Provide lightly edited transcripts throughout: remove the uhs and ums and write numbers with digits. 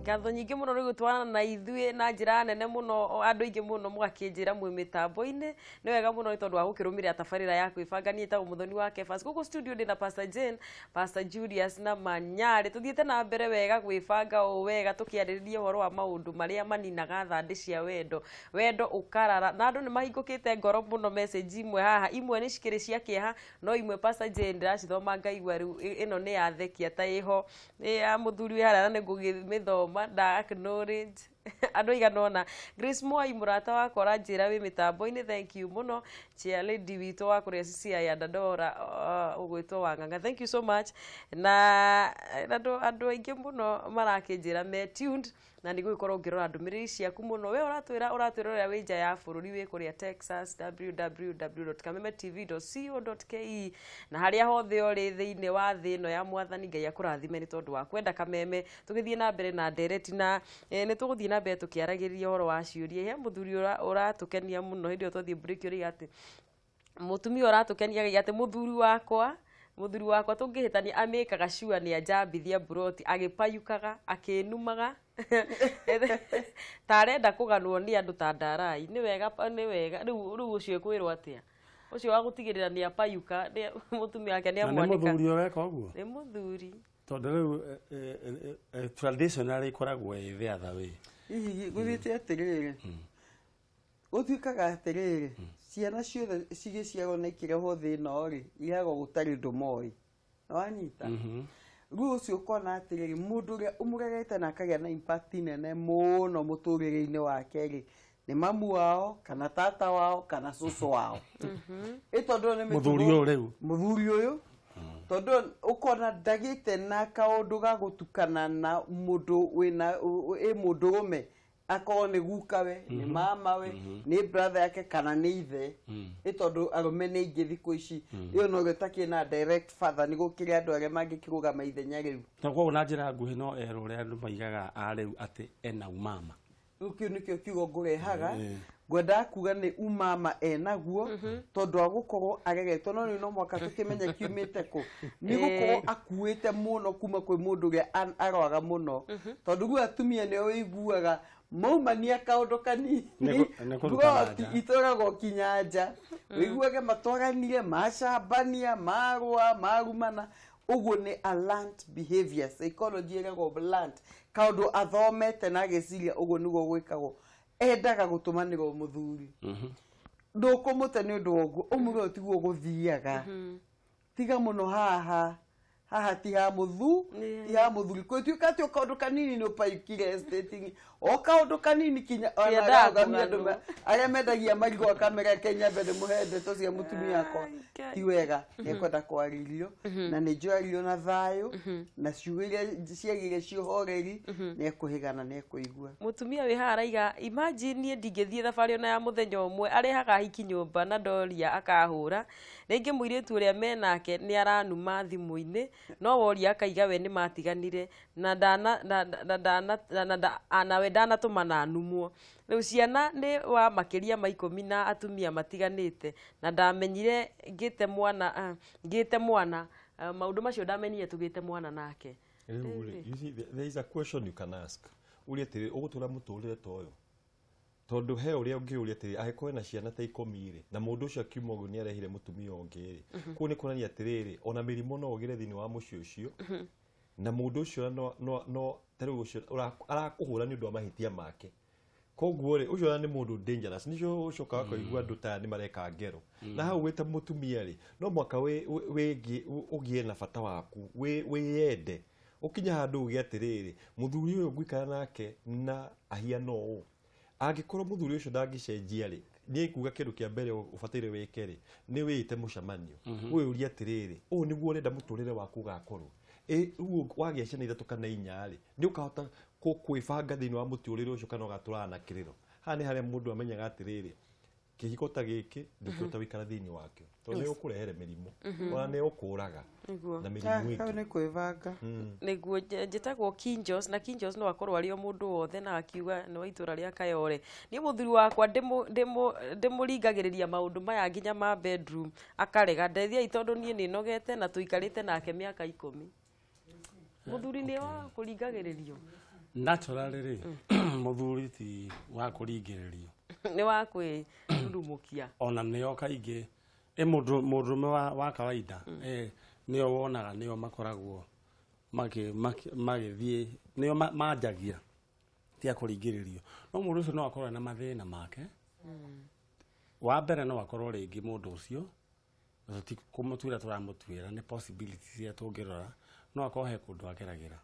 Ngatho nyingĩ mũno nĩ gũtwarana na ithuĩ na njĩra nene mũno, andũ aingĩ mũno mũgakĩnjĩra mwĩ mĩtambo-inĩ. Nĩ wega mũno nĩ tondũ wa gũkĩrũmĩrĩra tabarĩra ya kwĩbanga. Niĩ ĩtagwo Mũthoni wa Kefas. Gũkũ studio ndĩ na Pastor Jane, Pastor Julius na Manyarĩ. Tũthiĩte na mbere wega gwĩbanga o wega, tũkĩarĩrĩria ũhoro wa maũndũ marĩa maninaga thandĩ cia wendo, wendo ũkarara, na andũ nĩ mahingũkĩte ngoro mũno. Message imwe haha, imwe nĩ cikĩrĩ cia kĩeha, no imwe, Pastor Jane, ndĩracithoma ngaigua rĩu ĩno nĩ yathekia ta ĩho nĩ ya mũthuri wĩ harĩa, na nĩ ngũgĩmĩthoma nda acknowledge andũ aigana ũna. Grace Mwai, mũrata wakwa, ũranjĩra wĩ mĩtambo-inĩ, thank you mũno. Chair lady witũ wa kũrĩa CCI ya Dandora, ũgwĩtwo Wang'ang'a, thank you so much. Na andũ aingĩ mũno marakĩnjĩra me tuned, na nĩ gũgĩkorwo ngĩrora ndũmĩrĩri ciaku mũno. We ũratwĩra ũrĩa wĩ nja ya bũrũri, wĩ kũrĩa Texas, www.kamemetv.co.ke, na harĩa hothe ũrĩ thĩinĩ wa thĩ ĩno ya Mwathani, Ngai akũrathime nĩ tondũ wa kwenda Kameme. Tũgĩthiĩ na mbere na ndereti na nĩ tũgũthiĩ na mbere tũkĩaragĩrĩria ũhoro wa ciũria. He mũthuri ũratũkenia mũno hĩndĩ ĩyo twathiĩ break, ũrĩa atĩ mũtumia ũratũkenia atĩ mũthuri wakwa tũngĩhĩtania amĩkaga sure nĩ anjambithia mburoti, agĩpayukaga, akĩnumaga ta arenda kũganwo nĩ andũ ta ndarai. Nĩ wega, nĩ wega. Rĩu ũcio ĩkwĩrwo atĩa, ũcio wa gũtigĩrĩra nĩ apayuka, mũtumia wake nĩ Na nĩ amwanĩka? Mũthuri ũreka ũguo? Nĩ mũthuri. Tondũ rĩu traditionally ĩkoragwo ĩ the other way. Hihi gũthiĩte atĩrĩrĩ, gũtuĩkaga atĩrĩrĩ, ciana ciothe cigĩciarwo na ikĩrehwo thĩ ĩno rĩ, irehagwo gũtarĩ ũndũ moĩ, nĩwanyita? Rĩu ũcio ũkona atĩrĩrĩ, mũndũ ũrĩa ũmũrerete na akagĩa na impact nene mũno mũtũrĩre-inĩ wake rĩ, nĩ mamu wao kana tata wao kana cũcũ wao. Ĩ tondũ nĩ mĩtugo- Mũthuri ũyũ rĩu. Mũthuri ũyũ, tondũ ũkona ndagĩte na kaũndũ ga gũtukana na mũndũ wĩna ĩ mũndũrũme, akorwo nĩ gukawe, nĩ mamawe, nĩ brother yake kana nĩ ithe. Ĩ tondũ arũme nĩ aingĩ thikũ ici, ĩyo no ĩtakĩ na direct father, nĩ gũkĩrĩ andũ arĩa mangĩkĩrũgama ithenya rĩu. Na koguo na njĩra nguhĩ no erwo ũrĩa andũ maigaga a rĩu atĩ ena umama. Rĩu kĩu nĩkĩo kiugo ngũrehaga, ngwendaga kuga nĩ umama enaguo, tondũ wa gũkorwo aregetwo, no rĩu no mwaka tũkĩmenye kiumĩte kũ. Nĩ gũkorwo akuĩte mũno kuma kwĩ mũndũ ũrĩa arwaga mũno, tondũ rĩu atumia nĩo wĩiguaga maumania kaũndũ kanini, Nĩ kũruta ploti nja. itwaragwo kinya nja, wĩiguage matwaranire, macambania, marũa, marumana. Ũguo nĩ a learned behavior, psychology ĩragwo learned, kaũndũ athomete na ageciria ũguo nĩguo gwĩkagwo. Endaga gũtũmanĩrwo mũthuri, ndũkũmũte nĩ ũndũ wa ũguo, ũmũre ũyũ tiguo gũthiaga, tiga mũno haha, haha ti ha mũthu ti ha mũthuri. Gwĩtuĩka atĩ o kaũndũ kanini nĩ ũpaikire estate, o kaũndũ kanini kinya ona Kĩendaga ararũgamia andũ kũganwo. arĩa mendagia marigũ, akamera Kenya mbere mũhe ndeto cia mũtumia wakwa. Ai, Ngai. Ti wega, nĩekwenda kwarĩrio na nĩ njoyario na thayũ na ciugo iria ciagĩire ciũhoreri, nĩekũhĩgana, nĩekũigua. Mũtumia wĩ haha araiga, imagine, niĩ ndingĩthiĩ thabarĩ ona ya mũthenya ũmwe, arehaga hiki nyũmba na ndoria akahũra rĩngĩ. Mũirĩtu ũrĩa menake nĩ aranuma thimũ-inĩ, no woria akaiga we nĩ matiganire na ndana na na ndana na nawe ndanatũma na numwo. Rĩu ciana nĩ wa makĩria ma 10 na atumia matiganĩte, na ndamenyire ngĩte mwana, ngĩte mwana, maũndũ macio ndamenyire tũgĩte mwana nake. Rĩu rĩ, you see, there is a question you can ask. Ũrie atĩrĩ, ũgũtũra mũtũrĩre ta ũyũ? Tondũ he ũrĩa ũngĩũria atĩrĩ, angĩkorwo ena ciana ta 10 rĩ, na mũndũ ũcio akiuma ũguo nĩ arehire mũtumia ũngĩ rĩ, kũu nĩ kuonania atĩrĩrĩ, ona mĩrimũ no ũgĩre thĩinĩ wa mũciĩ ũcio, na mũndũ ũcio no ta rĩu ũcio arakũhũra nĩ ũndũ wa mahĩtia make. Koguo rĩ, ũcio ona nĩ mũndũ dangerous. Nĩcio ũcokaga ũkaigua andũ ta aya nĩ mareka ngero na hau. Wĩ ta mũtumia rĩ, no mwaka ũgĩe na bata waku, wĩyende, ũkinye handũ uge atĩrĩrĩ, mũthuri ũyũ ngũikara nake na ahiana ũũ. Angĩkorwo mũthuri ũcio ndangĩcenjia rĩ, niĩ nguga kĩndũ kĩa mbere ũbataire wĩke rĩ, nĩ wĩĩte mũcemanio, wĩyũrie atĩrĩrĩ, ũũ nĩguo ũrenda mũtũrĩre waku ũgakorwo? Ĩ rĩu wagĩa ciana ithatũ kana inya rĩ, nĩ ũkahota kwĩbanga thĩinĩ wa mũtũrĩre ũcio kana ũgatũraga na kĩrĩro? Haha nĩ harĩa mũndũ amenyaga atĩrĩrĩ, kĩhiko ta gĩkĩ ndũngĩhota gũikara thĩinĩ wakĩo, tondũ nĩ ũkũrehere mĩrimũ, ona nĩ ũkũraga na mĩrimũ Hau ĩngĩ. Nĩ kwĩbanga. Nĩguo njĩtagwo Kinjos, na Kinjos no akorwo arĩ o mũndũ wothe, na akiuga nĩ wa itũra rĩa Kayore. Niĩ mũthuri wakwa ndĩmũringagĩrĩria maũndũ maya nginya ma bedroom, akarega. Ndeithiai tondũ niĩ nĩ nogete na tũikarĩte nake mĩaka 10. Mũthuri nĩ wa kũringagĩrĩrio. Naturally rĩ, mũthuri ti wa kũringĩrĩrio. Nĩ wa kwĩrurumũkia. Ona nĩo kaingĩ ĩ mũndũ mũndũrũme wa kawaida, nĩo wonaga nĩo makoragwo magĩthiĩ nĩo manjagia ti a kũringĩrĩrio, no mũndũ ũcio no akorwo na mathĩna make. Wa mbere no akorwo rĩngĩ mũndũ ũcio ti kũmũtuĩra tũramũtuĩra, nĩ possibilities iria tũngĩrora, no akorwo he kũndũ ageragĩra.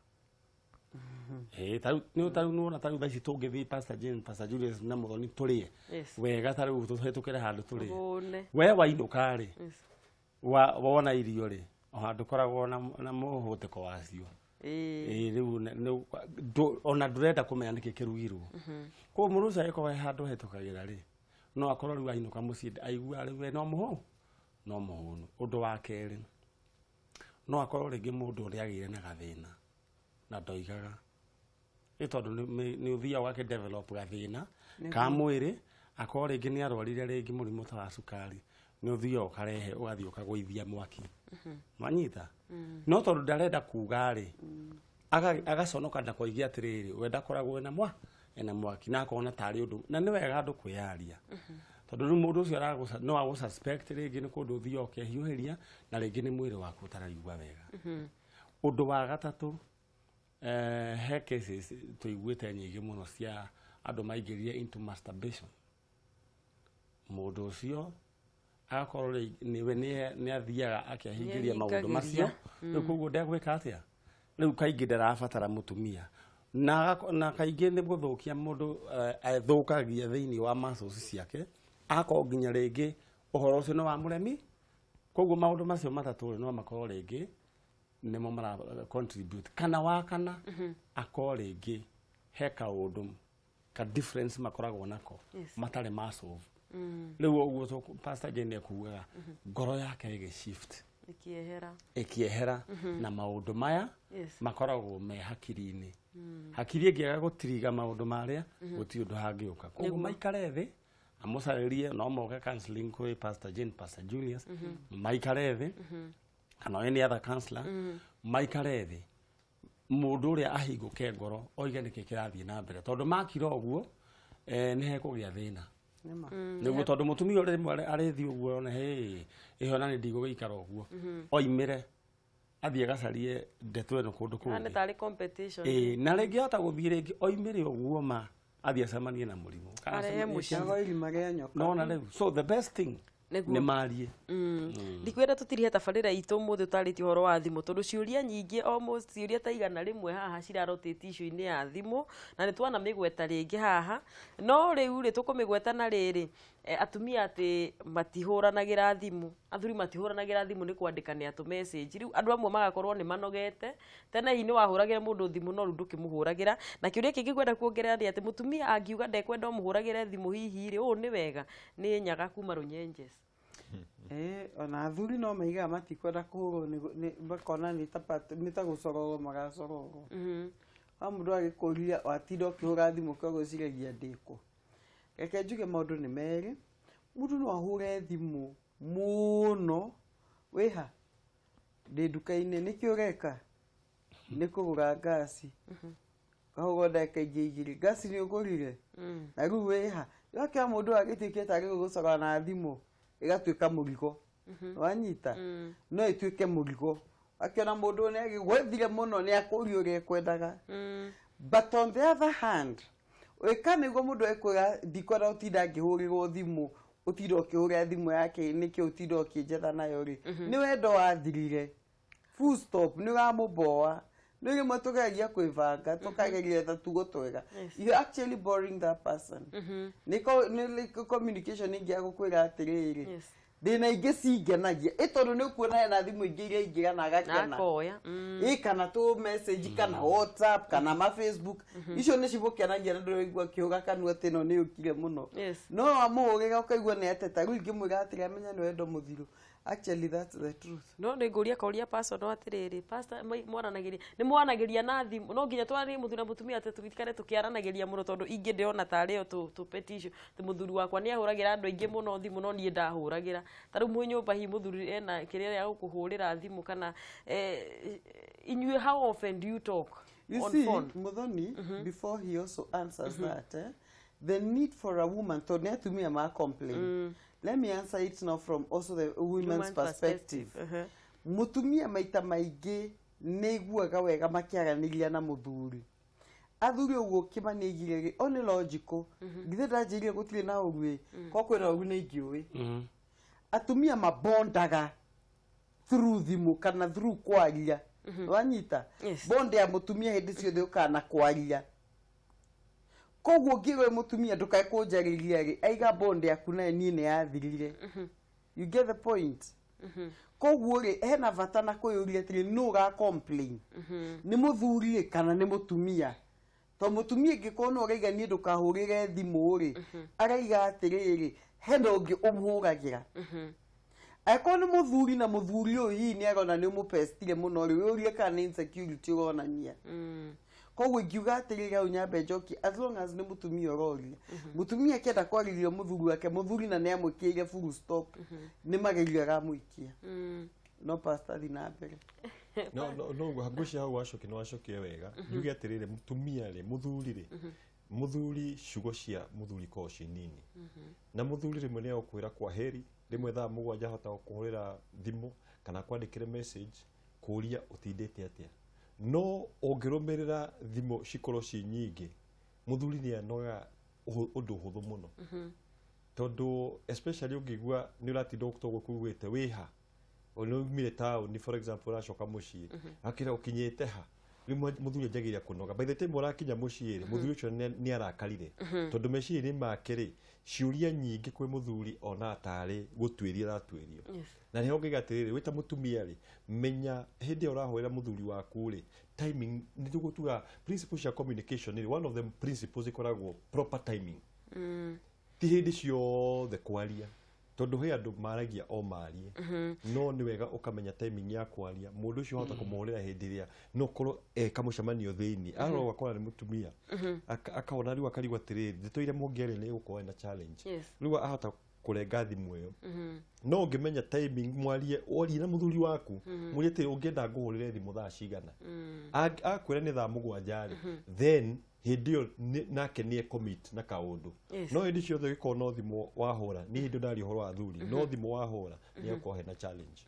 Ĩĩ, tarĩu nĩ tarĩu nĩwona tarĩu thaa ici tũngĩthiĩ Pastor Jane, Pastor Julius na Mũthoni tũrĩe wega, tarĩu tũhĩtũkĩre handũ tũrĩe, Hũne. we wainũka rĩ, wona irio rĩ, o handũ koragwo na mũhũtĩko wacio. Ĩĩ, rĩu ona ndũrenda kũmenya nĩkĩ kĩrugirwo. Koguo mũndũ ũcio angĩkorwo he handũ ahĩtũkagĩra rĩ, no akorwo rĩu ainũka mũciĩ aigua rĩu we no mũhũnu. Ũndũ wa kerĩ, no akorwo rĩngĩ mũndũ ũrĩa agĩire na gathĩna na ndoigaga, nĩ tondũ nĩ ũthiaga ũgakĩ develop gathĩna ka mwĩrĩ, akorwo rĩngĩ nĩ arwarire rĩngĩ mũrimũ ta wa cukari, nĩ ũthiaga ũkarehe ũgathiĩ ũkagũithia mwaki, mwanyita, no tondũ ndarenda kuga rĩ, agaconoka ndakoigie atĩrĩrĩ we ndakoragwo ena mwaki, na akona tarĩ ũndũ na nĩ wega andũ kwĩyaria, tondũ rĩu mũndũ ũcio no agũ suspect rĩngĩ nĩ kũndũ ũthiaga ũkehiũhĩria na rĩngĩ nĩ mwĩrĩ waku ũtaraigua wega. Ũndũ wa gatatũ, he cases tũiguĩte nyingĩ mũno cia andũ maingĩrire into masturbation. Mũndũ ũcio agakorwo nĩwe nĩ athiaga akehingĩria maũndũ macio, rĩu koguo ndegwĩka atĩa, rĩu kaingĩ ndarabatara mũtumia, na kaingĩ nĩ gũthũkia mũndũ athũkagia thĩinĩ wa muscles ciake, agakorwo nginya rĩngĩ ũhoro ũcio nĩ wa mũremi. Koguo maũndũ macio matatũ no makorwo rĩngĩ nĩmo mara contribute, kana wa kana akorwo rĩngĩ he kaũndũ ka difference makoragwo nako matarĩ ma solve. Rĩu ũguo Pastor Jane ekugaga ngoro yake ĩgĩ shift ĩkĩehera na maũndũ maya makoragwo me hakiri-inĩ. Hakiri ĩngĩaga gũtiriga maũndũ marĩa gũtirĩ ũndũ hangĩũka. Koguo maikare thĩ amũcarĩrie, no moke counseling kwĩ Pastor Jane, Pastor Julius, maikare thĩ kana any other counselor, maikare thĩ mũndũ ũrĩa ahingũke ngoro oige nĩkĩ kĩrathiĩ na mbere, tondũ makira ũguo nĩ hekũgĩa thĩna. Nĩguo tondũ mũtumia ũrĩa rĩmwe arĩthiĩ ũguo one hĩ ĩho na nĩ ndigũgĩikara ũguo, oimĩre athiĩ agacarie ndeto ĩno kũndũ kũngĩ. Nĩ tarĩ competition. Ĩĩ, na rĩngĩ ahota gũthiĩ rĩngĩ oimĩre ũguo ma athiĩ acemanie na mũrimũ. Arehe mũciĩ. Nona rĩu, so the best thing nĩ marie. Ndikwenda tũtirihe tabarĩra itũ ũmũthĩ ũtarĩtie ũhoro wa thimũ, tondũ ciũria nyingĩ almost ciũria ta 100 haha cirarotate issue-inĩ ya thimũ, na nĩ twana mĩgweta rĩngĩ haha, no rĩu rĩ tũkũmĩgweta na rĩrĩ atumia atĩ matihũranagĩra thimũ, athuri matihũranagĩra thimũ nĩ kwandĩkanĩra tũ message. Rĩu andũ amwe magakorwo nĩ manogete, tene hihi nĩ wahũragĩra mũndũ thimũ no rĩu ndũkĩmũhũragĩra. Na kĩũria kĩngĩ ngwenda kuongerera nĩ atĩ mũtumia angiuga ndekwenda ũmũhũragĩre thimũ hihi rĩ, ũũ nĩ wega? Nĩ Nyaga kuma Rũnyenjes. Ona athuri no maigaga matikwenda kũhũrwo makona nĩ ta gũcororwo maracororwo. Wa mũndũ agĩkũria watinda ũkĩhũra thimũ ũkagwĩciragia ndĩkũ. Reke njuge maũndũ nĩ merĩ. Mũndũ no ahũre thimũ mũno, wĩha ndĩ nduka-inĩ, nĩkĩ ũreka? Nĩ kũgũra ngasi. Ũkahũrwo ndagĩka ingĩ 2, ngasi nĩ ũgũrire? Na rĩu wĩha. Wakĩona mũndũ agĩtuĩkĩte tarĩ gũgũcora na thimũ ĩgatuĩka mũrigo. Wanyita? No ĩtuĩke mũrigo. Akĩona mũndũ nĩ agĩgwethire mũno nĩ akũria ũrĩa ekwendaga. But on the other hand, wĩka nĩguo mũndũ ekwĩra ndikwenda ũtinda ngĩhũrĩrwo thimũ, ũtinda ũkĩhũrĩra thimũ yake nĩkĩ ũtinda ũkĩnjetha nayo rĩ, nĩ wendo wathirire. Full stop, nĩ ũramũboa. Nĩ rĩmwe tũgeragia kwĩbanga, tũkageria ta tugo twega. You're actually boring that person. Nĩ communication ĩngĩ ya gũkwĩra atĩrĩrĩ, thĩna ingĩ cingenagia, ĩ tondũ nĩ ũkuona hena thimũ ingĩ iria ingĩra na agakena. Ĩ kana tũ message kana WhatsApp kana ma Facebook, icio nĩ cimũkenagia na ndũraigua akĩhũra kanua atĩ ĩno nĩ yũkire mũno. No wamũhũrĩra ũkaigua nĩ ateta, rĩu ingĩmwĩra atĩrĩ amenya nĩ wendo mũthiru. Actually that's the truth. No nĩ ngũria kauria personal atĩrĩrĩ, pastor mwaranagĩria nĩ mwaranagĩria na thimũ, no nginya twarie mũthuri na mũtumia atĩ tũtikare tũkĩaranagĩria mũno, tondũ ingĩ ndĩrona tarĩ o tũ petition atĩ mũthuri wakwa nĩ ahũragĩra andũ aingĩ mũno thimũ no niĩ ndahũragĩra. Ta rĩu mwĩ nyũmba hihi mũthuri ena kĩrĩa gĩa gũkũhũrĩra thimũ kana inyuĩ how often do you talk? You on see, phone. Muthoni, before he also answers that, the need for a woman, tondũ nĩ atumia ma complain. Let me answer it now from also the women's Woman's perspective. Uh-huh. Mũtumia maita maingĩ nĩ aiguaga wega makĩaranĩria na mũthuri. Athuri ũguo kĩmani aigire rĩ, o nĩ logical. Githĩ ndanjĩrire gũtirĩ na ũru ĩ, korwo kwĩna ũru nĩ ingĩũĩ. Atumia mabondaga through thimũ kana through kwaria. Wanyita? Yes. Bond ya mũtumia hĩndĩ ciothe ũkaga na kwaria. Koguo ũngĩrwo mũtumia ndũkae kũnjarĩria rĩ, aiga bond yaku nayo niĩ nĩ yathirire. You get the point? Koguo rĩ, hena bata na kwĩyũria atĩrĩ, nũ ũra complain? Nĩ mũthuri ĩ kana nĩ mũtumia? To mũtumia ingĩkorwo no ũraiga niĩ ndũkahũrĩre thimũ rĩ, araiga atĩrĩrĩ, hena ũngĩ ũmũhũragĩra. Angĩkorwo nĩ mũthuri na mũthuri ũyũ hihi nĩ arona nĩ ũmũpestire mũno rĩ, wĩyũrie kana nĩ insecurity ũronania. Koguo ingiuga atĩrĩrĩ hau nyambe njokie, as long as nĩ mũtumia ũroria. Mũtumia akĩenda kwarĩria mũthuri wake, mũthuri na nĩ amwĩkĩrĩire full stop, nĩ magerio aramũikia. No pastor, thiĩ na mbere. No ngwĩciria hau wacokia nĩ wacokia wega. Njuge atĩrĩrĩ, mũtumia rĩ, mũthuri rĩ, mũthuri ciugo cia mũthuri ikoragwo ciĩ nini, na mũthuri rĩmwe nĩ egũkwĩra kwa heri, rĩmwe thaa 7 ahota gũkũhũrĩra thimũ kana kwandĩkĩre message kũũria ũtindĩte atĩa. No ũngĩrũmĩrĩra thimũ cikorwo ciĩ nyingĩ, mũthuri nĩ anoga ũndũ ũhũthũ mũno, tondũ especially ũngĩigua nĩ ũratinda toguo kuugĩte wĩha nĩ umire taũni, for example, ũracoka mũciĩ, akĩra ũkinyĩte ha, rĩu mũthuri anjagĩrĩria kũnoga. By the time ũrakinya mũciĩ rĩ, mũthuri ũcio nĩ arakarire, tondũ meciria-inĩ make rĩ, ciũria nyingĩ kwĩ mũthuri ona tarĩ gũtuĩria aratuĩrio. Na nĩho ngaiga atĩrĩrĩ, wĩ ta mũtumia rĩ, menya hĩndĩ ĩyo ũrahũrĩra mũthuri waku rĩ, timing. Nĩ tũgũtuga principles cia communication rĩ, one of the principles ĩkoragwo proper timing. Ti hĩndĩ ciothe kwaria, tondũ he andũ maragia o marie, no nĩ wega ũkamenya timing ya kwaria. Mũndũ ũcio wahota kũmũhũrĩra hĩndĩ ĩrĩa no korwo eka mũcemanio thĩinĩ, arora ũgakora nĩ mũtumia. Akona rĩu akarigwo atĩrĩrĩ, ndeto iria mũngĩaria nĩ ĩgũkorwo ĩna challenge. Rĩu ahota kũrenga thimũ ĩyo. No ũngĩmenya timing mwarie, warie na mũthuri waku, mũrie atĩrĩ, ũngĩenda ngũhũrĩre thimũ thaa cigana? Akwĩra nĩ thaa 7 rĩ, then hĩndĩ ĩyo nake nĩ commit na kaũndũ. No hĩndĩ ciothe ũgĩkorwo no thimũ wahũra, nĩ hĩndĩ ndaria ũhoro wa athuri, no thimũ wahũra, nĩ egũkorwo hena challenge.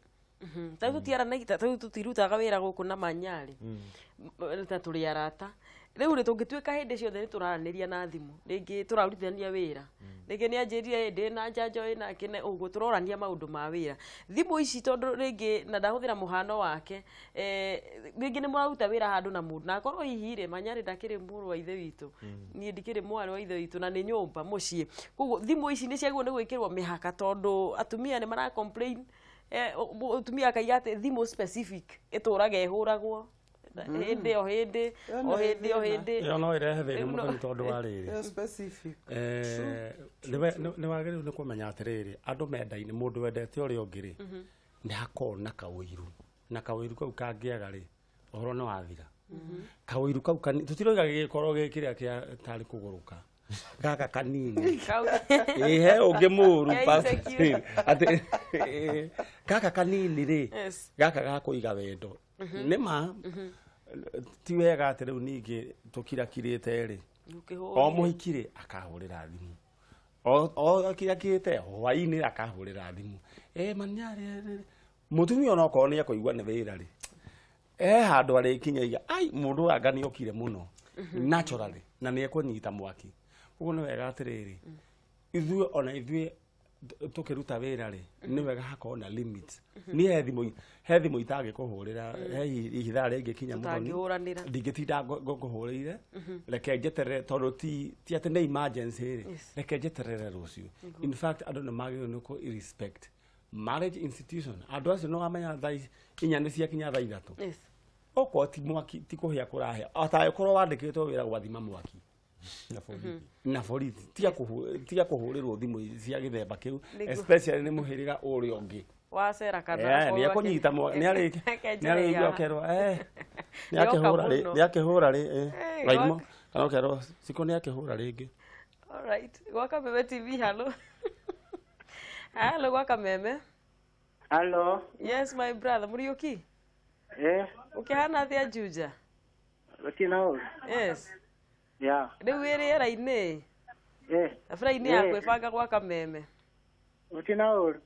Ta rĩu tũtiaranagia, ta rĩu tũtirutaga wĩra gũkũ na manyarĩ ta tũrĩ arata. Rĩu rĩ, tũngĩtuĩka hĩndĩ ciothe nĩ tũraranĩria na thimũ, rĩngĩ tũrarutithania wĩra, rĩngĩ nĩ anjĩrire ndĩ na njanjo ĩna kĩne ũguo, tũrorania maũndũ ma wĩra thimũ ici, tondũ rĩngĩ na ndahũthĩra mũhano wake, rĩngĩ nĩ mũraruta wĩra handũ na mũndũ, na akorwo hihi rĩ, manyarĩ ndakĩrĩ mũrũ wa ithe witũ, niĩ ndikĩrĩ mwarĩ wa ithe witũ, na nĩ nyũmba mũciĩ. Koguo thimũ ici nĩ ciagĩrĩirwo nĩ gwĩkĩrwo mĩhaka, tondũ atumia nĩ mara complain. Mũtumia akaiga atĩ thimũ specific ĩtũraga ĩhũragwo hĩndĩ o hĩndĩ, Ĩyo o no hĩndĩ o ĩthĩna. hĩndĩ. Ĩyo no ĩrehe thĩna Rĩu mũthoni, tondũ wa rĩrĩ, Ĩyo specific. Nĩ wagĩrĩirwo nĩ kũmenya atĩrĩrĩ, andũ mendaine, mũndũ wendete ũrĩa ũngĩ rĩ, nĩ hakoragwo na kawĩiru, na kawĩiru kau kangĩaga rĩ, ũhoro nĩ wathira. Kawĩiru kau tũtiroiga gĩgĩkorwo gĩ kĩrĩa kĩa tarĩ kũgũrũka gaka kanini. Ĩ he ũngĩ mũru. Kĩa Pastor, insecure. atĩ gaka kanini rĩ, gaka ga kũiga wendo nĩ ma ti wega atĩ rĩu ningĩ tũkirakirĩte rĩ, o mũhiki rĩ, akahũrĩra thimũ o akirakirĩte hwaĩ-inĩ, akahũrĩra thimũ manyarĩ mũtumia, onokorwo nĩ ekũigua nĩ wĩra rĩ, he handũ arĩkinya ai mũndũ ũyũ anga nĩ okire mũno naturally na nĩ ekũnyita mwaki. Ũguo nĩ wega atĩrĩrĩ, ithuĩ ona ithuĩ tũkĩruta wĩra rĩ, nĩ wega hakorwo na limit. Niĩ he thimũ itangĩkũhũrĩra, he ithaa rĩngĩkinya mũthoni Tũtangĩhũranĩra. Ndingĩtinda ngũhũrĩire, reke njeterere, tondũ ti atĩ nĩ emergency rĩ, reke njeterere rũciũ. In fact, andũ nĩ magĩrĩirwo nĩ kũ respect marriage institution. Andũ acio nĩ wamenya thaa 4 nĩ ciakinya thaa 3, okorwo ti mwaki ti kũhĩa kũrahĩa, atangĩkorwo wandĩkĩtwo wĩra gwathima mwaki na borithi, na borithi, tiga kũhũrĩrwo thimũ cia gĩthemba kĩu, especially nĩ mũhĩrĩga ũrĩa ũngĩ. Wacera kana nĩ ekũnyita nĩ arĩigua akerwo nĩ akĩhũra rĩ, mũno. nĩ akĩhũra rĩ, Raimo, kana ũkerwo Cikũ nĩ akĩhũra rĩngĩ. Alright, gwa Kameme TV, hello. Hello, gwa Kameme. Halo. Yes, my brother, Muriuki. Eh, Ukihana atia Juja? Gũtirĩ na ũru. Yes. Yeah. Rĩu wĩ rĩera-inĩ. Tabarĩra-inĩ ya kwĩbanga gwa Kameme. Gũtirĩ na ũru.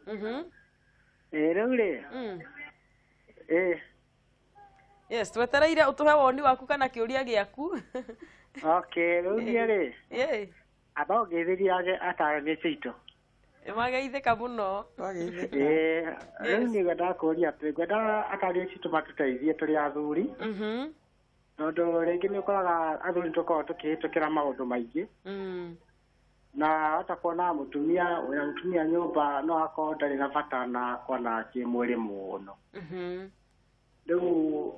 Rĩu rĩ. Yes, twetereire ũtũhe woni waku kana kĩũria gĩaku. Okay, rĩu niĩ rĩ. Amba ũngeithĩria atarani citũ. Mageithĩka mũno. Rĩu niĩ ngwendaga kũũria atĩ ngwendaga atarani citũ matũteithie tũrĩ athuri. Tondũ rĩngĩ nĩ ũkoraga athuri tũkoragwo tũkĩhĩtũkĩra maũndũ maingĩ. Na hota kuona mũtumia wĩna mũtumia nyũmba no akorwo ndarĩ na bata na kuona kĩmwĩrĩ mũno. Rĩu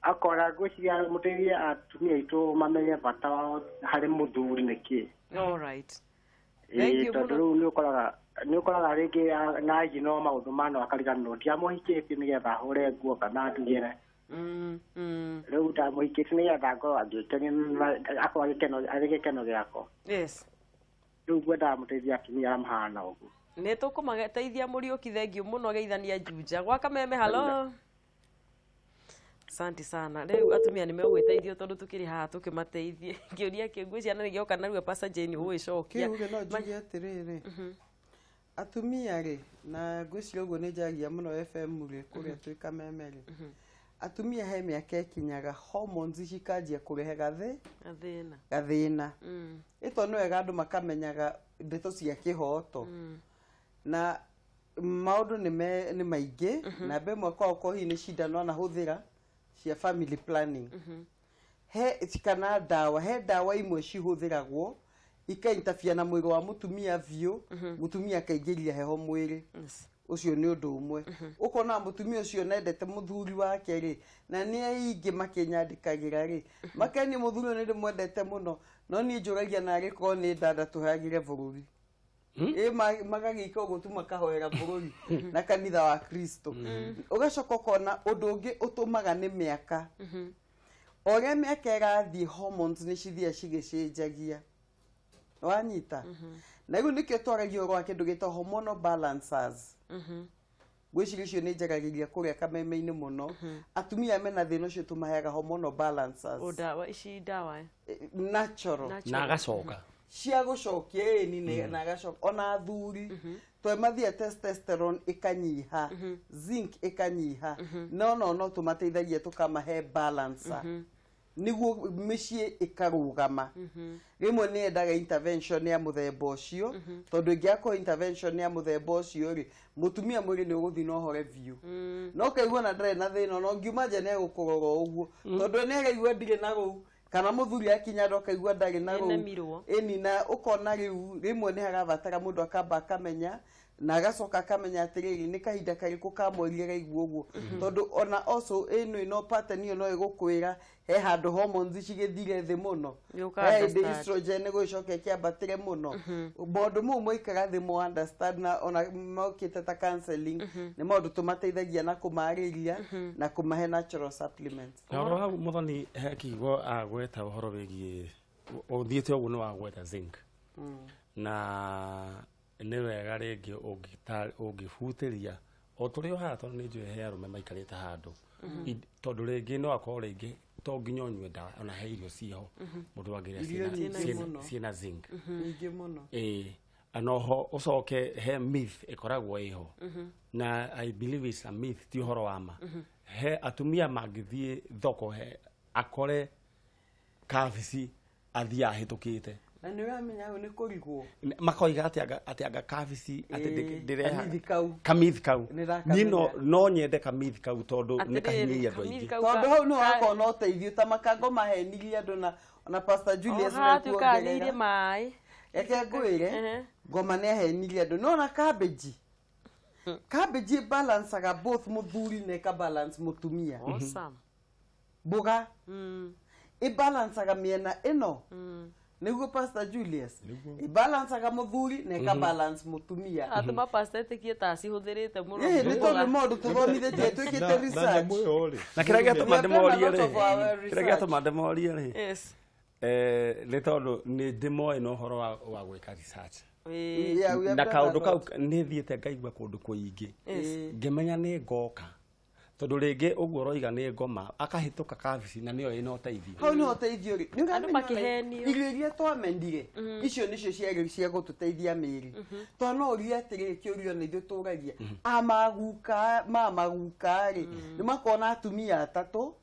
akora ngwĩciria mũteithie atumia aitũ mamenye bata wao harĩ mũthuri nĩ kĩĩ. All right. Thank you. Tondũ rĩu nĩ ũkoraga rĩngĩ na aigi no maũndũ mano akariganĩrwo ndiamũhikĩtie nĩgetha ahũre nguo kana ndugĩre. Rĩu ndamũhikĩtie nĩgetha ngorwo angĩkenia akorwo arĩ gĩkeno gĩakwa. Yes. Rĩu ngwendaga mũteithie atumia arĩa mahana ũguo. Nĩ tũkũmateithia Mũriũki, thengiũ mũno geithania Juja. Gwa Kameme, hello. Asante sana. Rĩu atumia nĩ megwĩteithio tondũ tũkĩrĩ haha tũkĩmateithie. Kĩũria kĩu ngwĩciria nĩ gĩoka narua Pastor Jane ũgĩcokia. Kĩu no njuge atĩrĩrĩ. Atumia rĩ, na ngwĩciria ũguo nĩ njagia mũno FM rĩ, kũrĩa twĩ Kameme rĩ. Atumia he mĩaka ĩkinyaga hormones cikanjia kũrehe gathĩna. Ĩto nĩ wega andũ makamenyaga ndeto cia kĩhoto. Na maũndũ nĩ maingĩ, na mbe ĩmwe kwao ko hihi nĩ cindano anahũthĩra cia family planning. He kana ndawa, he ndawa imwe cihũthĩragwo ikaintabia na mwĩrĩ wa mũtumia biũ, mũtumia akaingĩria heho mwĩrĩ. Ũcio nĩ ũndũ ũmwe. Ũkona mũtumia ũcio nendete mũthuri wake rĩ, na nĩ aingĩ makĩnyandĩkagĩra rĩ, makenia mũthuri ũyũ nĩ ndĩmwendete mũno, no niĩ njũragia narĩ korwo nĩ ndanda tũheagĩre bũrũri. Magagĩka ũguo tu makahoera bũrũri na kanitha wa Kristo. Ũgacoka ũkona ũndũ ũngĩ ũtũmaga nĩ mĩaka. O ũrĩa mĩaka ĩrathiĩ hormones nĩ cithiaga cigĩcenjagia. Wanyita? Na rĩu nĩkĩo twaragia ũhoro wa kĩndũ gĩtagwo hormonal balancers. Ngwĩciria ũcio nĩ njagagĩria kũrĩa Kameme-inĩ mũno. Atumia mena thĩna ũcio tũmaheaga hormonal balancers. O ndawa ici ndawa natural. Na agacoka. Cia gũcokia ĩni na agacoka ona athuri tondũ mathia testosterone ĩkanyiha, zinc ĩkanyiha, no tũmateithagia tũkamahe balancer nĩguo mĩciĩ ĩkarũgama. Rĩmwe nĩ yendaga intervention ya mũthemba ũcio, tondũ ĩngĩakorwo intervention ya mũthemba ũcio rĩ, mũtumia mwĩrĩ nĩ ũgũthiĩ na ũhore biũ. No ũkaigua na ndarĩ na thĩna, no ngiuma nja nĩ egũkũrora ũguo, tondũ nĩ araigua ndirĩ na rũu, kana mũthuri akinya andũ akaigua ndarĩ na rũu. Ĩni na ũkona rĩu rĩmwe nĩ harabatara mũndũ akamba akamenya na agacoka akamenya atĩrĩrĩ nĩ kahinda karĩkũ ka mweri araigua ũguo, tondũ ona also ĩno ĩno pattern ĩyo no ĩgũkwĩra he handũ hormones cigĩthire thĩ mũno, he hĩndĩ estrogen ĩgũgĩcoka ĩkĩambatĩre mũno. Maũndũ mau mwaikara thĩ mo understand na ona mokĩte ta counseling nĩ maũndũ tũmateithagia na kũmarĩria na kũmahe natural supplements. Na oro hau Mũthoni he kiugo agweta ũhoro wĩgiĩ ũthiĩte ũguo nĩ wagweta zinc. Na nĩ wega rĩngĩ ũngĩbutĩria o tũrĩ o haha tondũ nĩ njũĩ he arũme maikarĩte handũ, tondũ rĩngĩ no akorwo rĩngĩ to nginya ũnyue ndawa, ona he irio ciho mũndũ angĩrĩa ciĩna zinc nyingĩ mũno. Noho ũcoke he myth ĩkoragwo ĩho, na I believe it's a myth, ti ũhoro wa ma. He atumia mangĩthiĩ thoko he akore kabici athiĩ ahĩtũkĩte, na nĩ ũramenya hau nĩ kũrigwo, makoiga atĩ anga kabici atĩ ndĩreha kamithi kau niĩ no nyende kamithi kau tondũ nĩ kahinyĩrĩirie andũ aingĩ, tondũ hau nĩ wakorwo na ũteithio ta makango mahenirie andũ na Pastor Julius nĩkuongerera maĩ. Reke ngwĩre ngoma nĩ ahenirie andũ, no na cabbage cabbage balancaga both mũthuri na ĩka balance mũtumia. Mboga ĩbalancaga mĩena ĩno nĩguo Pastor Julius ibalancaga mũthuri na ĩka balance mũtumia. Atũma pastor etĩkie ta acihũthĩrĩte mũno. Nĩ tondũ maũndũ tũthomithĩtie twĩkĩte research. Na kĩrĩa gĩatũma ndĩmorie rĩ, kĩrĩa gĩatũma ndĩmorie rĩ, nĩ tondũ nĩ ndĩmoĩ na ũhoro wa gwĩka research. Na kaũndũ kau nĩ thiĩte ngaigua kũndũ kũingĩ, ngĩmenya nĩ ngoka. Tondũ rĩngĩ ũguo ũroiga nĩ ngoma akahĩtũka kabici na nĩyo ĩna ũteithio. Hau nĩho ũteithio rĩ. Nĩ Andũ makĩhenio. Irio iria twamendire icio nĩcio ciarĩ cia gũtũteithia mĩĩrĩ. Twanoria atĩrĩrĩ kĩũria na ithuĩ tũragia amaguka mamaguka rĩ nĩ makona atumia atatũ,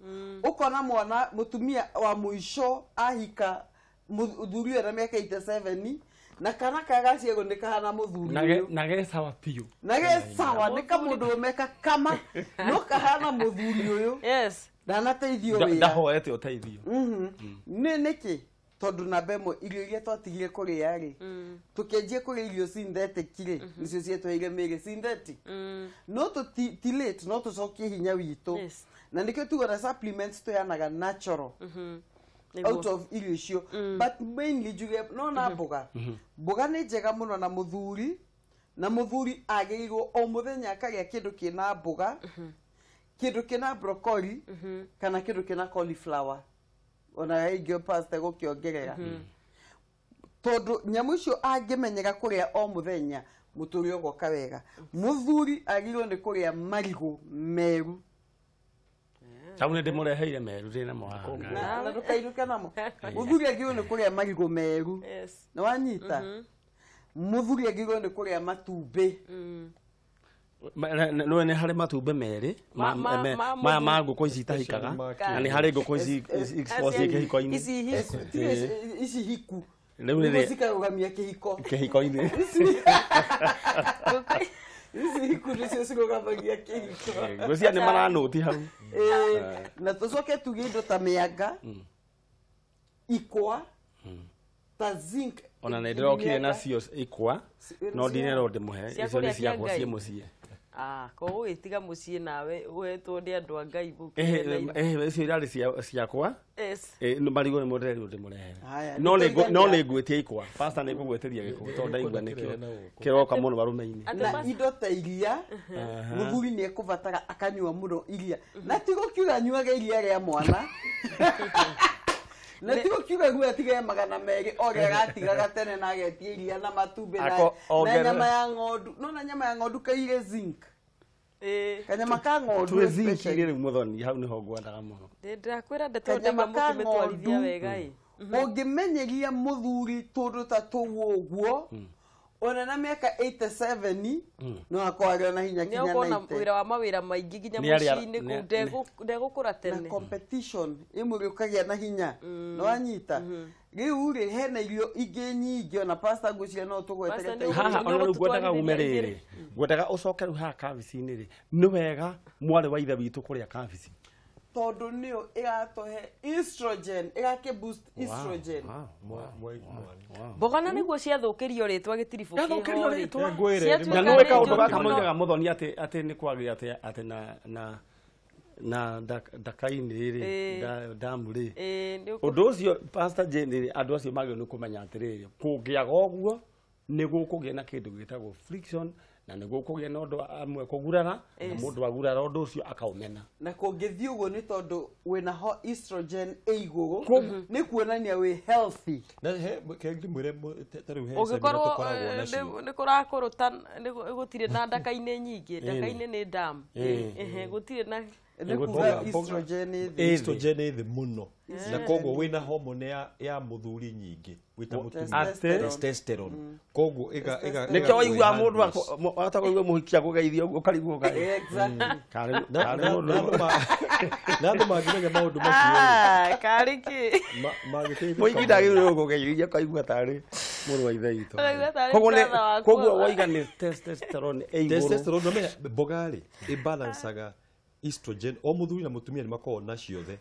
ũkona mwana mũtumia wa mũico ahika mũthuri ũyũ na mĩaka 87 na kana kaya gaciarwo nĩ kahana mũthuri ũyũ. Na ge sawa biũ. Na ge sawa nĩ kamũndũ meka kama no kahana mũthuri ũyũ. Yes. Ndanateithio wĩra. Ndahoete ũteithio. Nĩ nĩkĩ? Tondũ namba ĩmwe irio iria twatigire kũrĩa rĩ, tũkĩanjia kũrĩa irio synthetic rĩ, nĩcio ciatũheire mĩĩrĩ synthetic. No ti late, no tũcokie hinya witũ. Yes. Na nĩkĩo tugaga supplements tũheanaga natural. Out of irio icio. But mainly njuge no na mboga. Mboga nĩ njega mũno na mũthuri, na mũthuri agĩrĩirwo o mũthenya akarĩa kĩndũ kĩna mboga, kĩndũ kĩna broccoli, kana kĩndũ kĩna cauliflower. Ona ingĩ pastor gũkĩongerera. Tondũ nyamũ icio angĩmenyera kũrĩa o mũthenya, mũtũrĩre ũgoka wega. Mũthuri agĩrĩirwo nĩ kũrĩa marigũ meru. Tau nĩ ndĩmũreheire meru ndĩ namo haha. Na ndũkainũke namo. Mũthuri agĩrĩirwo nĩ kũrĩa marigũ meru. Yes. Nĩ wanyita? Mũthuri agĩrĩirwo nĩ kũrĩa matumbĩ. Nĩwe nĩ harĩ matumbĩ merĩ ma ngũkũ ici itahikaga na nĩ harĩ ngũkũ ici ikoragwo ciĩ kĩhiko-inĩ. Ici hiku. Rĩu rĩrĩ cikarũgamia kĩhiko. Kĩhiko-inĩ. Ici hiku nĩcio cirũgamagia kĩhiko. Ngwĩciria nĩ maranũti hau. Na tũcoke tuge indo ta mĩanga, ikwa, ta zinc. Ona nĩ ndĩrokire nacio ikwa, no ndinerwo ndĩmũhe, icio nĩ ciakwa ciĩ mũciĩ. Koguo ũgĩtiga mũciĩ nawe ũhetwo nĩ andũ a Ngai Icio irarĩ ciakwa. Yes. Marigũ nĩmo ndĩrerirwo ndĩmũrehere. No nĩ ngwĩtia ikwa. Pastor nĩ ngũgwĩtĩria gĩkũ tondũ ndaigua nĩkĩo kĩroka mũno arũme-inĩ. Na indo ta iria, mũthuri nĩ ekũbatara akanyua mũno iria. Na ti gũkiuga anyuage iria rĩa mwana. Na ti gũkiuga guo atige 200 o rĩa gatigaga tene na agetia iria na matumbĩ na nyama ya ng'ondu. No na nyama ya ng'ondu kaire zinc. Kanyama ka ng'ondu twĩ zinc rĩu mũthoni hau nĩho ngwendaga mũno. Ndĩrakwĩra ndeto ndaigua mũkĩmĩtwarithia wega ĩ. Ũngĩmenyeria mũthuri tũndũ ta tũu ũguo, ona na mĩaka 87 no akorwo arĩ ona hinya kinya Nĩũkuona 90. wĩra wa mawĩra maingĩ nginya mũciĩ-inĩ kũu ndegũkũra tene. Na competition ĩmwe ũkagĩa na hinya. Nĩ wanyita? Rĩu rĩ hena irio ingĩ nyingĩ ona pastor ngwĩciria no tũgweterete. Haha ona rĩu ngwendaga ume rĩrĩ. Ngwendaga ũcoke rĩu haha kabici-inĩ rĩ. Nĩ wega mwarĩ wa ithe witũ kũrĩa kabici. Tondũ nĩyo ĩratũhe estrogen, ĩgakĩ boost estrogen. Mboga na nĩguo ciathũkĩrio rĩtwa gĩtiribũ Ciathũkĩrio kĩho rĩtwa. Na nĩũĩ kaũndũ gaka moigaga mũthoni atĩ nĩ kwagĩa atĩ na ndaka-inĩ rĩ, ndamu rĩ. Ũndũ ũcio Pastor Jane rĩ, andũ acio magĩrĩirwo nĩ kũmenya atĩrĩrĩ, kũngĩaga ũguo nĩ gũkũgĩa na kĩndũ gĩtagwo friction na nĩ gũkũgĩa na ũndũ amwe kũgurara na mũndũ agurara ũndũ ũcio akaũmena. Na kũngĩthiĩ ũguo nĩ tondũ wĩna ho estrogen ĩ igũrũ nĩ kuonania wĩ healthy. Na he kĩngĩ mwĩre ta rĩu he ũngĩkorwo nĩ kũrakũrũta gũtirĩ na ndaka-inĩ nyingĩ, ndaka-inĩ nĩ dam. Gũtirĩ na nĩ kuga estrogen ĩ thĩ. Estrogen ĩ thĩ mũno. Na koguo wĩna hormone ya mũthuri nyingĩ wĩta mũtumia testosterone. Koguo ĩga nĩkĩo waigua mũndũ atagũigua mũhiki akũgeithia ũguo ũkarigwo kaĩ. Exactly. Na andũ mangĩmenya maũndũ macio. Karĩ kĩ? Mũhiki ndagĩrĩirwo gũkũgeithia ũkaigua tarĩ mũrũ wa ithe witũ. Koguo waiga nĩ testosterone ĩ igũrũ. Testosterone no mboga rĩ ĩbalancaga estrogen o mũthuri na mũtumia nĩ makoragwo na ciothe.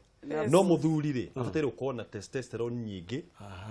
No mũthuri rĩ abataire gũkorwo na testosterone nyingĩ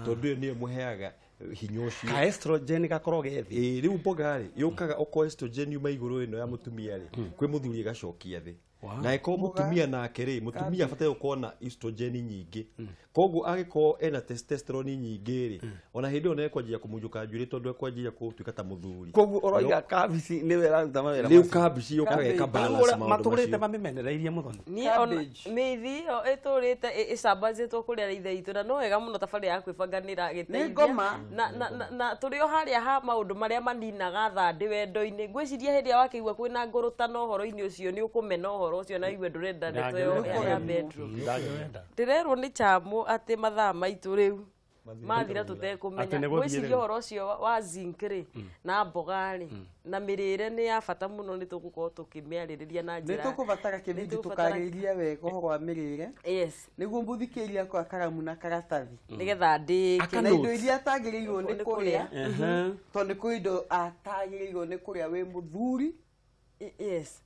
tondũ ĩyo nĩyo ĩmũheaga hinya ũcio. Ka estrogen gakorwo ge thĩ. Ĩĩ rĩu mboga rĩ yũkaga okorwo estrogen yuma igũrũ ĩno ya mũtumia rĩ kwĩ mũthuri ĩgacokia thĩ. Na ĩkorwo mũtumia nake rĩ mũtumia abataire gũkorwo na estrogen nyingĩ. Koguo angĩkorwo ena testosterone nyingĩ rĩ ona hĩndĩ ĩyo nĩ ekwanjia kũmunjũka njuĩrĩ tondũ ekwanjia gũtuĩka ta mũthuri. Koguo ũroiga kabici nĩwe ĩraruta mawĩra macio. Rĩu kabici yũkaga ĩka balance maũndũ macio. Matũrĩte mamĩmenereirie mũthoni. Niĩ ona mĩthi ĩyo ĩtũrĩte ĩcambacĩtwo kũrĩa ithe itũ na no wega mũno tabarĩra ya kwĩbanga nĩ ĩragĩteithia. Nĩ ngoma. Na tũrĩ o harĩa ha maũndũ marĩa maninaga thandĩ wendo-inĩ. Ngwĩciria hĩndĩ ĩrĩa wakĩigua kwĩna ngũrũtano ũhoro-inĩ ũcio nĩ ũkũmena ũhoro ũhoro ũcio na igue ndũrenda ndeto ĩyo ya bedroom. Ndĩrerwo nĩ Chamo atĩ mathaa maitũ rĩu mathira tũtekũmenya. Ngwĩciria ũhoro ũcio wa zinc rĩ na mboga rĩ na mĩrĩre nĩ ya bata mũno, nĩ tũgũkorwo tũkĩmĩarĩrĩria na njĩra. Nĩ tũkũbatara kĩbindi tũkarĩrie wega ũhoro wa mĩrĩre. Yes. Nĩguo mũthikĩrĩria kwa karamu na karatathi. Nĩgetha ndĩke. Na indo iria atagĩrĩirwo nĩ kũrĩa. Tondũ nĩ kũrĩ indo atagĩrĩirwo nĩ kũrĩa wĩ mũthuri. Yes.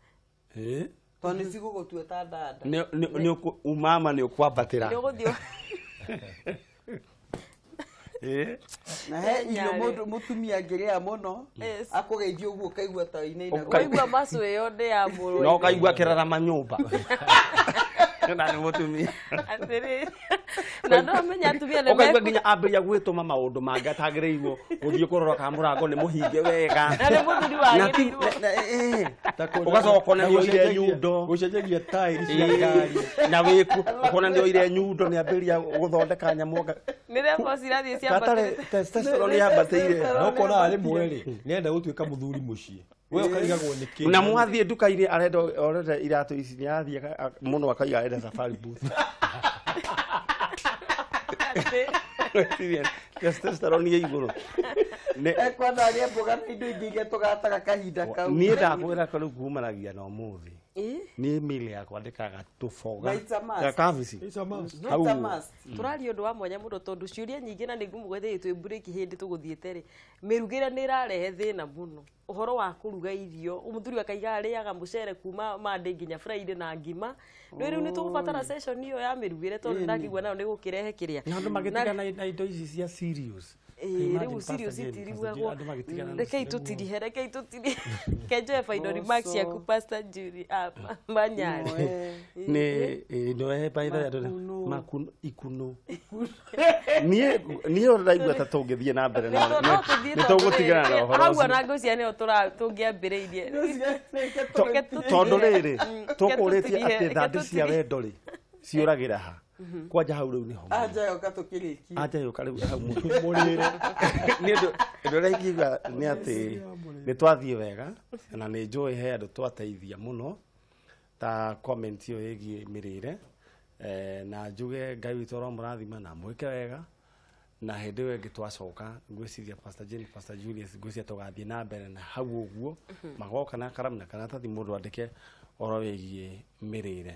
Tondũ nĩ cigũgũtua ta dada. Nĩ umama nĩ ũkwambatĩra. Nĩ ũgũthiĩ. Na he irio mũndũ mũtumia angĩrĩa mũno akũgeithia ũguo ũkaigua ta inaina. Ũkaigua macu ĩyo nĩ ya mũrũ. Na ũkaigua kĩrarama nyũmba. Na nĩ mũtumia. Atĩrĩrĩ. Na no menya atumia nĩ ũkaigua nginya ambĩrĩria gwĩtũma maũndũ mangĩ atagĩrĩirwo gũthiĩ kũrora kana mũrango nĩ mũhinge wega. Na nĩ mũthuri wagĩrĩirwo. Ũgacoka ũkona nĩ oire nyundo. Gũcenjagia taĩri cia ngari. Na wĩku ũkona nĩ oire nyundo nĩ ambĩrĩria gũthondeka nyamũ. Nĩ levels irathiĩ ciambatĩte. Testosterone yambatĩire. No ũkona rĩmwe rĩ nĩenda gũtuĩka mũthuri mũciĩ. We ũkarigagwo nĩ kĩ. Na mwathiĩ nduka-inĩ arenda orete iratũ ici nĩ athiĩ mũno akaiga arenda safari booth. Testosterone ĩ igũrũ. Ekwenda arĩe mboga na indo ingĩ iria tũgataga kahinda kau. Niĩ ndakwĩra rĩu kumanagia na ũmũthĩ. Niĩ mĩĩrĩ yakwa ndĩkaga tũboga. Kabici. Tũraria ũndũ wa mwanya mũno tondũ ciũria nyingĩ na nĩ ngũmũgwetha twĩ break hĩndĩ tũgũthiĩte rĩ. Mĩrugĩre nĩ ĩrarehe thĩna mũno. Ũhoro wa kũruga irio, mũthuri akaiga arĩaga mũcere kuma Monday nginya Friday na ngima. Rĩu rĩu nĩ tũgũbatara session ĩyo ya mĩrugĩre tondũ ndakĩigua nayo nĩ gũkĩrehe kĩrĩa. Na andũ magĩtigana na indo ici cia serious. Rĩu serious itirugagwo. Rekei tũtirihe, rekei tũtirihe. Kenjoe final remarks ciaku Pastor Julie Manyari. Nĩ no by the way makuno ikuno. Niĩ ũraigua ta tũngĩthiĩ na mbere no nĩ tũgũtigana na ũhoro hau ona ngũcia nĩyo tũngĩambĩrĩirie. Tondũ rĩrĩ tũkũrĩtie atĩ thandĩ cia wendo rĩ ciũragĩra ha. Kwanja hau rĩu nĩho. Anja yoka tũkĩrĩkie. Anja yoka rĩu hau mũrĩre. Nĩ ũndũ ũrĩa ingiuga nĩ atĩ nĩ twathiĩ wega na nĩ njũĩ he andũ twateithia mũno ta comment ĩyo ĩgiĩ mĩrĩre na njuge Ngai witũ aromũrathima na mwĩke wega na hĩndĩ ĩyo ĩngĩ twacoka ngwĩciria Pastor Jane, Pastor Julius ngwĩciria tũgathiĩ na mbere na hau ũguo magoka na karamu na karatathi mũndũ andĩke ũhoro wĩgiĩ mĩrĩre.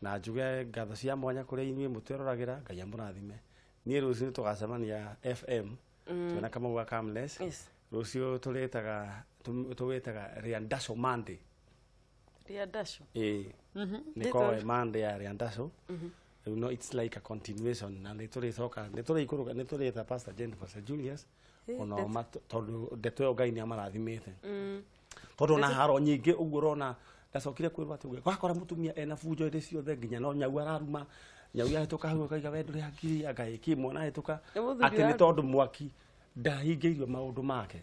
Na njuge ngatho cia mwanya kũrĩ inyuĩ mũtwĩroragĩra Ngai amũrathime. Niĩ rũciũ tũgacemania FM twĩna Kamau ga Kamles. Rũciũ tũrĩtaga tũwĩtaga Riandaco Monday. Riandaco? Ĩĩ. Nĩ koe Monday ya Riandaco. You know, it's like a continuation na nĩ tũrĩcoka nĩ tũrĩikũrũka nĩ tũrĩta Pastor Jane, Pastor Julius ona tondũ ndeto ĩyo Ngai nĩ amarathimĩte. Tondũ ona haro nyingĩ ũguo ũrona ndacokire kwĩrwo atĩ wakora mũtumia ena bunjo hĩndĩ ciothe nginya no nyau araruma nyau yahĩtũka hau ũkaiga we ndũrĩ hakiri anga ĩkĩ mwana ahĩtũka atĩ nĩ tondũ mwaki ndahingĩirio maũndũ make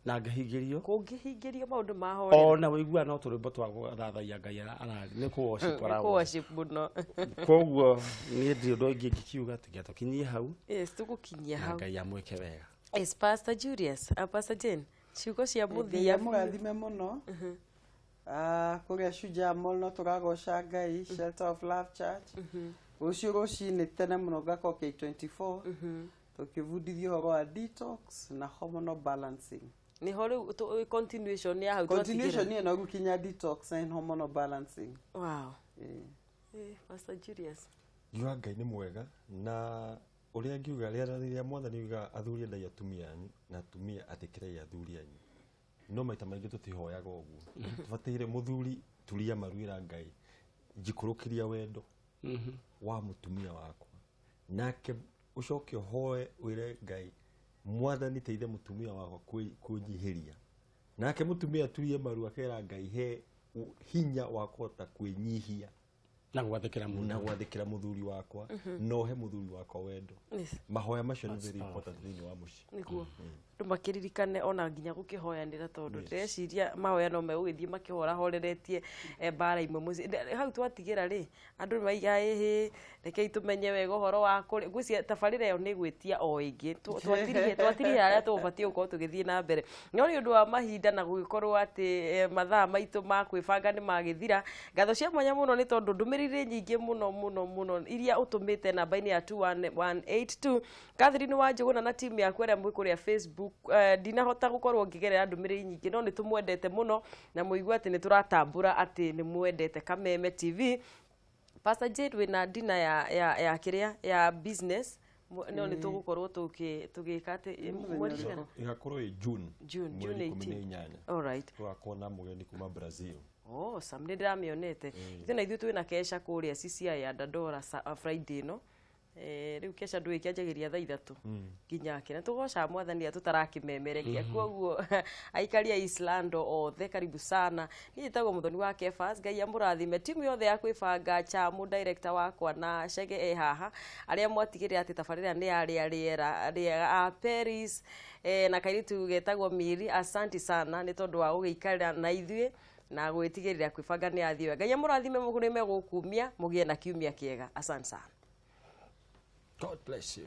na angĩhingĩrio kũngĩhingĩrio maũndũ mahorera ona wĩigua no tũrwĩmbo twa gũthathaiya Ngai ararĩ nĩ kũ worship ara worship mũno. Koguo niĩ ndirĩ ũndũ ũngĩ ingĩkiuga tiga tũkinyie hau. Yes, tũgũkinyia hau. Ngai amwĩke wega. Yes, Pastor Julius, Pastor Jane, ciugo cia mũthia. Mũrathime mũno. Kũrĩa Shujaa Mall no tũragoca Ngai, Shelter of Love Church. Rũciũ rũcinĩ tene mũno ngakorwo K24 tũkĩbundithio ũhoro wa detox na hormonal balancing. Nĩho rĩu continuation ya hau twatigĩra. Continuation ĩyo no gũkinya detox and hormonal balancing. Wow. Pastor Julius. Ngiuga Ngai nĩ mwega na ũrĩa ngiuga rĩrĩa mwathani uga athuri endai atumia anyu na atumia atĩkĩrai athuri anyu. No maita maingĩ tũtihoyaga ũguo. Tũbataire mũthuri turia maruĩra Ngai njikũrũkĩria wendo wa mũtumia wakwa nake ũcoke ũhoe wĩre Ngai mwathani teithe mũtumia wakwa kwĩnyihĩria nake mũtumia aturie maru akera Ngai he hinya wa kũhota kwĩnyihia Na gwathĩkĩra mũndũ. Na gwathĩkĩra mũthuri wakwa, na ũhe mũthuri wakwa wendo. Mahoya macio nĩ very important thĩinĩ wa mũciĩ. Nĩguo andũ makĩririkane ona nginya gũkĩhoyanĩra, tondũ ndĩreciria mahoya no megũgĩthiĩ makĩhorahoreretie mbara imwe mũciĩ. Hau twatigĩra rĩ, andũ nĩ maiga ĩhĩ, rekei tũmenye wega ũhoro wa kũrĩ ngwĩciria tabarĩra ĩyo nĩ gwĩtia o ĩngĩ. Twatirihe harĩa tũgũbatiĩ gũkorwo tũgĩthiĩ na mbere, no nĩ ũndũ wa mahinda na gũgĩkorwo atĩ mathaa maitũ ma kwĩbanga nĩ magĩthira. Ngatho cia mwanya mũno nĩ tondũ ndũmĩrĩri nyingĩ mũno mũno mũno iria ũtũmĩte namba-inĩ ya 21182. Catherine wa Njũgũna na timu yaku arĩa mwĩ kũrĩa Facebook, ndinahota gũkorwo ngĩgerera ndũmĩrĩri nyingĩ, no nĩ tũmwendete mũno na mũigue atĩ nĩ tũratambũra atĩ nĩ mwendete Kameme TV. Pastor Jane, wĩna dina ya kĩrĩa ya business, no nĩ tũgũkorwo tũgĩka atĩ mweri cigana? Ĩgakorwo ĩ June. June, mweri June 18. 18. All right. Tũgakorwo na mũgeni kuma Brazil. Oh, Sam, nĩ ndĩramĩonete. Ithuĩ na ithuĩ twĩna kesha kũrĩa CCI ya Dandora Friday ĩno. Rĩu kesha ndũĩ kĩanjagĩria thaa 3 nginya kĩna tũgocaga Mwathani tũtarakĩmemerekia. Koguo aikari a Islando othe, karibu sana. Niĩ njĩtagwo Mũthoni wa Kefas. Ngai amũrathime, timu yothe ya kwĩbanga, Chamu director wakwa na Chege e haha, arĩa mwatigĩrĩra atĩ tabarĩra nĩ yarĩa rĩera rĩega a Paris, na kairĩtu getagwo Miri, asanti sana nĩ tondũ wa gũgĩikara na ithuĩ na gwĩtigĩrĩra kwĩbanga nĩ yathiĩ wega. Ngai amũrathime mũgũrĩ megũkumia mũgĩe na kiumia kĩega. Asante sana. God bless you.